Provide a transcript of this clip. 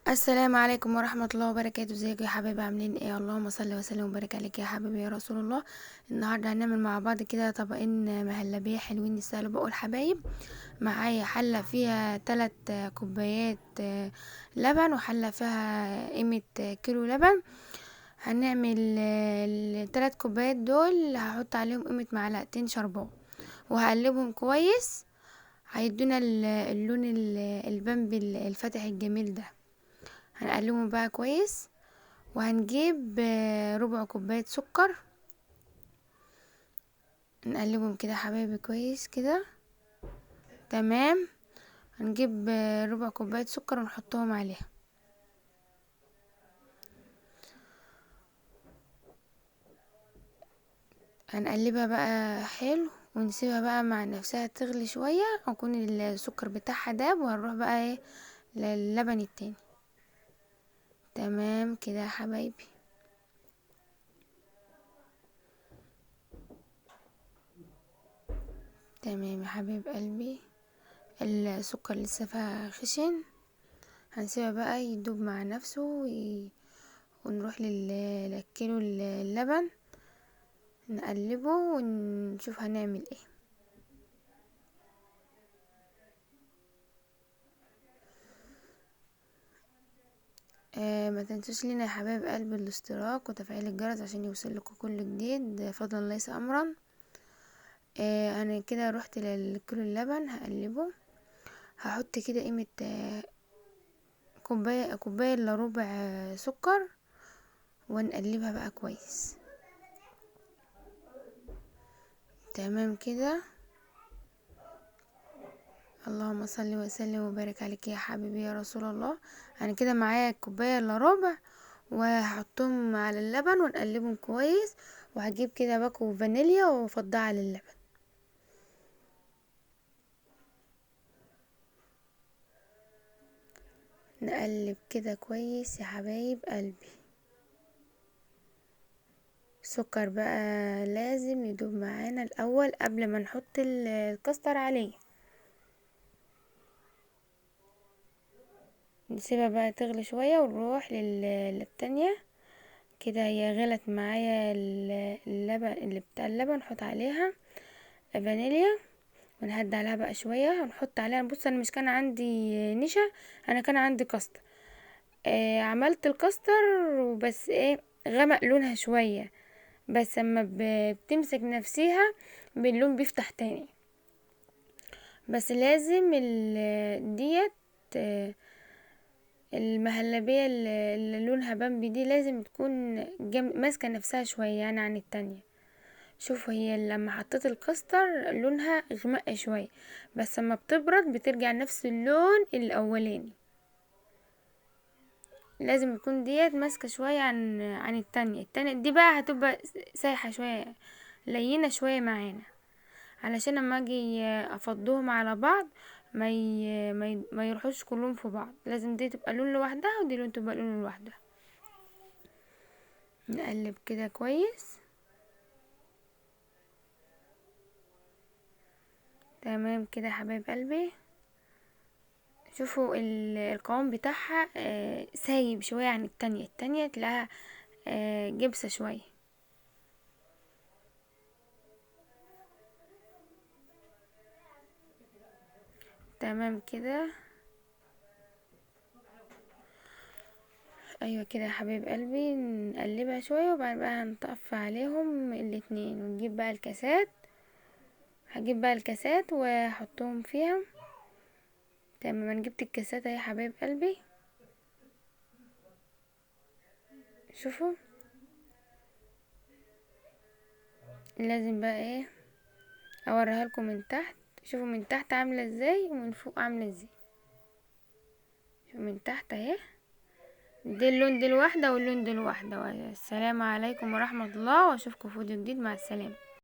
السلام عليكم ورحمة الله وبركاته. ازيكم يا حبايبي؟ عاملين ايه؟ اللهم صل وسلم وبارك عليك يا حبيبي يا رسول الله. النهارده هنعمل مع بعض كده طبقين مهلبية حلوين يسهلوا بقوا الحبايب. معايا حلة فيها 3 كوبايات لبن، وحلة فيها قيمة كيلو لبن. هنعمل ال3 كوبايات دول هحط عليهم قيمة معلقتين شربات وهقلبهم كويس، هيدونا اللون البامبي الفاتح الجميل ده. هنقلبهم بقى كويس، وهنجيب ربع كوباية سكر، نقلبهم كده حبايبي كويس كده. تمام. هنجيب ربع كوباية سكر ونحطهم عليها. هنقلبها بقى حلو ونسيبها بقى مع نفسها تغلي شوية، ويكون السكر بتاعها داب. وهنروح بقى ايه للبن التاني. تمام كده يا حبايبي. تمام يا حبايب قلبي. السكر لسه فيها خشن، هنسيبها بقى يدوب مع نفسه ونروح للكيلو اللبن نقلبه ونشوف هنعمل ايه. ما تنسوش لينا يا حبايب قلبي الاشتراك وتفعيل الجرس عشان يوصل لكم كل جديد، فضلا ليس امرا. انا كده روحت للكيلو اللبن هقلبه، هحط كده قيمة كوباية الا ربع سكر، ونقلبها بقى كويس. تمام كده. اللهم صل وسلم وبارك عليك يا حبيبي يا رسول الله. انا كده معايا كوباية الا ربع، وهحطهم على اللبن ونقلبهم كويس، وهجيب كده باكو فانيليا وافضيها على اللبن. نقلب كده كويس يا حبايب قلبي. السكر بقى لازم يدوب معانا الاول قبل ما نحط الكاستر عليه. نسيبها بقى تغلي شوية ونروح للتانية. كده هي غلت معايا اللبن اللي بتاع اللبن، نحط عليها فانيليا ونهدي عليها بقى شوية. هنحط عليها، بص انا مش كان عندي نشا، انا كان عندي كاستر. عملت الكاستر وبس ايه غمق لونها شوية، بس اما بتمسك نفسيها باللون بيفتح تاني. بس لازم ديت، المهلبية اللي لونها بامبي دي لازم تكون ماسكة نفسها شوية عن التانية. شوفوا هي لما حطيت الكاستر لونها غمق شوية، بس اما بتبرد بترجع نفس اللون الاولاني. لازم يكون ديت ماسكة شوية عن التانية. التانية دي بقى هتبقى سايحة شوية، لينة شوية معانا، علشان لما اجي افضهم على بعض ما يروحوش كلهم في بعض. لازم دي تبقى لون لوحدها ودي لون تبقى لون لوحدها. نقلب كده كويس. تمام كده يا حبايب قلبي. شوفوا القوام بتاعها، سايب شوية عن التانية. التانية تلاقيها، جبسة شوية. تمام كده. ايوه كده يا حبايب قلبي. نقلبها شوية وبعد بقى هنطفي عليهم الاتنين، ونجيب بقى الكاسات. هجيب بقى الكاسات واحطهم فيها. تمام انا جبت الكاسات اهي يا حبايب قلبي. شوفوا لازم بقى ايه اوريها لكم من تحت. شوفوا من تحت عامله ازاي ومن فوق عامله ازاي. شوفوا من تحت اهي، دي اللون دي لوحده واللون دي لوحده. والسلام عليكم ورحمة الله، واشوفكم في فيديو جديد. مع السلامة.